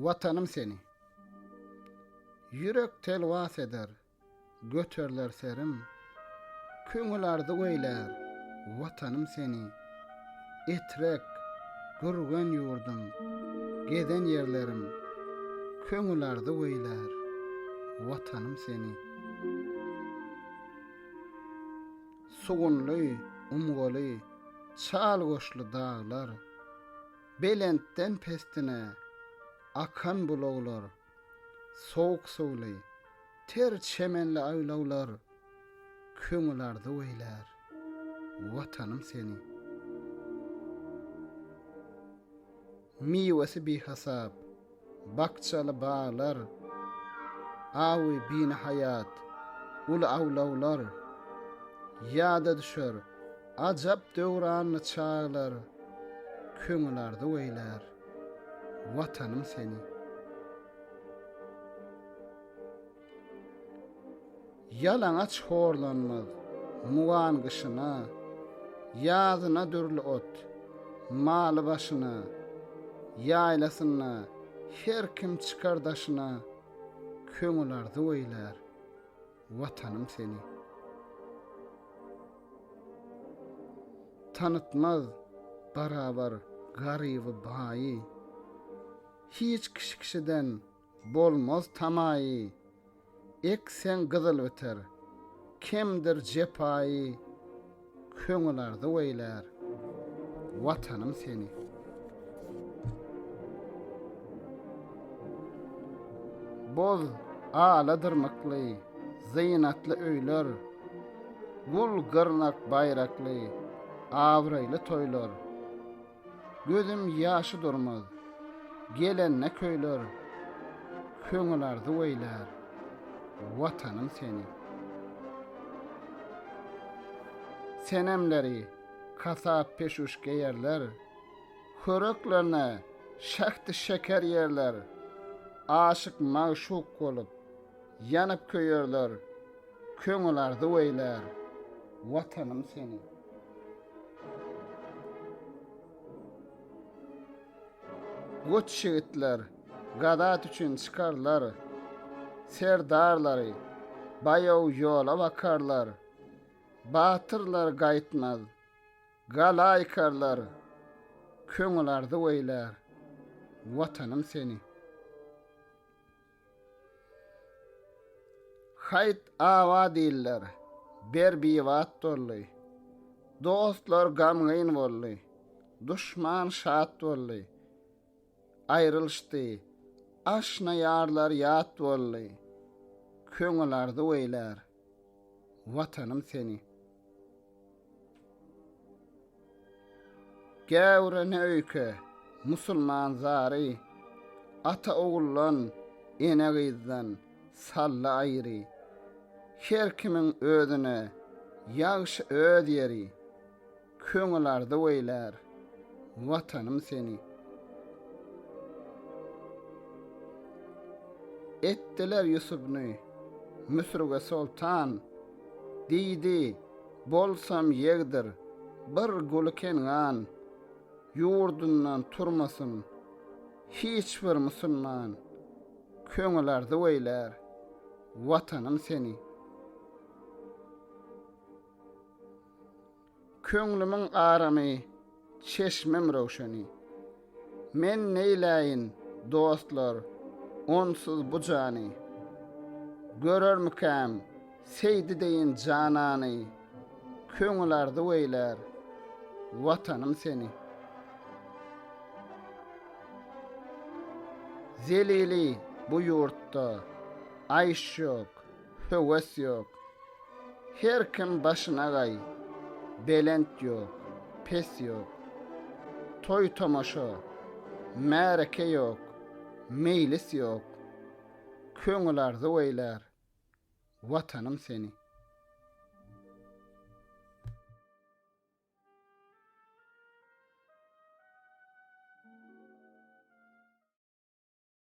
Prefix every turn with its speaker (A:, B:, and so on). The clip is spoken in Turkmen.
A: Watanym seni. Ýürek telwas eder, göteriler serim, Köňül arzuw eýlär, Watanym seni. Etrek, Gürgen ýurdum, gezen ýerlerim, Köňül arzuw eýlär, Watanym seni. Sugunly, umgaly, çal goşly daglar, Belentden pestine akan bulaglar, Sowuk suwly, ter çemenli aýlawlar Köňül arzuw eýlär, Watanym seni. Miwesi bihasap, bakjaly baglar, Awy binihaýat, uly awlawlar, Ýada düşer, ajap döwranly çaglar, Köňül arzuw eýlär, Watanym seni. Ýalaňaç horlanmaz mugan gyşyna, Ýazyna dürli ot, maly başyna, Ýaýlasynda her kim çykar daşyna, Köňül arzuw eýlär, Watanym seni. Tanytmaz barabar garyby baýy, Hiç kişi kişiden Bolmaz tamaýy, Ekseň gyzyl biter, Kemdir jepaýy, Köňül arzuw eýlär, Watanym seni. Boz ala dyrmykly, Zynatly öýler, Gul gyrnak baýrakly, Abraýly toýlar. Gözüm ýaşy durmaz, Gelende köýler, Köňül arzuw eýlär, Watanym seni. Senemleri kasap peşuş geýerler, Höreklerine şähdi-şeker ýerler, Aşyk-magşuk bolup, ýanyp köýerler, Köňül arzuw eýlär, Watanym seni. Goç ýigitler gazat üçin çykarlar, Serdarlary baýaw ýola bakarlar, Batyrlar gaýtmaz, gala ýykarlar, Köňül arzuw eýlär, Watanym seni. Haýt abat iller, ber bibat boldy. Dostlar gamgyn boldy, duşman şat boldy. Aýrylyşdy, aşna ýarlar ýat boldy. Köňül arzuw eýlär, Watanym seni. Gäwre ne öýke, musulman zary, Ata oguldan, ene gyzdan saldy aýry. Her kimiň özüne ýagşy öz ýeri, Köňül arzuw eýlär, Watanym seni. Etdiler Ýusupny Müsürge soltan, Diýdi, Bolsam ýegdir, bir guly Kengan, Ýurdundan turmasyn hiç bir musulman, Köňül arzuw eýlär, Watanym seni. Köňlümiň aramy, çeşmim röwşeni. Men neýläýin, dostlar, onsuz bu jany? Görermikäm Seýdi deýin janany? Köňül arzuw eýlär, Watanym seni. Zelili bu ýurtda aýş ýok, höwes ýok. Her kim başyna gaý, belent ýok, pes ýok. Toý-tomaşa, märeke ýok, meýlis ýok. Köňül arzuw eýlär, Watanym seni.